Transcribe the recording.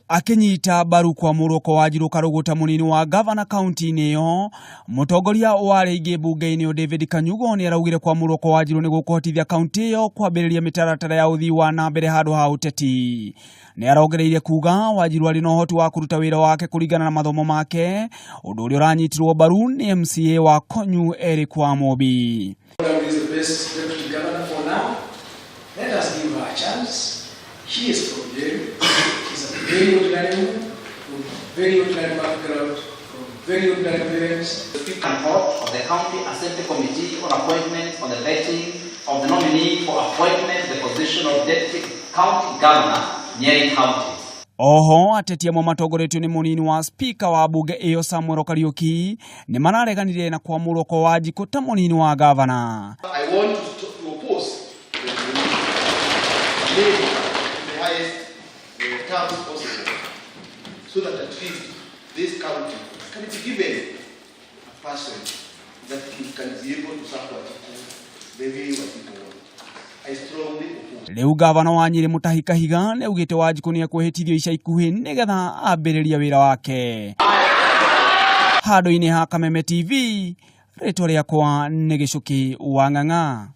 Akĩnyita mbaru kwamũrwo kwa Wanjirũ Karũgũ ta mũnini wa gavana kaunti-inĩ ĩyo, mũtongoria wa arĩa aingĩ mbunge-inĩ ĩyo David Kanyugo nĩ araugire kwamũrwo kwa Wanjirũ nĩ gũkũhotithia kaunti ĩyo kwambĩrĩria mĩtaratara ya ũthii wa na mbere handũ ha ũteti. Nĩ arongereire kuga Wanjirũ arĩ na ũhoti wa kũruta wĩra wake kũringana na mathomo make, ũndũ ũrĩa ũranyitirwo mbaru nĩ MCA wa Konyu Eric Wamobi. Is the best deputy governor for now. Let us give her a chance. She is from Nyeri. She's a very ordinary woman from very ordinary background, from very ordinary parents. And thought of the County Assembly Committee on Appointments on the vetting of the nominee for appointment to the position of Deputy County Governor, Nyeri County. Oho ateti amwe matongoretio nĩ mũnini wa spika wa mbunge ĩyo Samuel Kariuki nĩ marareganire na kwamũrwo kwa Wanjikũ ta mũnini wa gavana. I want to oppose the name in the highest terms possible, so that at least this county can be given a person that can be able to serve Wanjiku the way Wanjiku want. I strongly oppose. Rĩu gavana wa Nyĩrĩ Mutahi Kahiga nĩ augĩte Wanjikũ nĩ ekwĩhĩtithio ica ikuhĩ nĩgetha ambĩrĩrie wĩra wake. Handũ-inĩ ha Kameme TV, rĩtwa rĩakwa nĩ Gĩcũkĩ wa Ng'ang'a.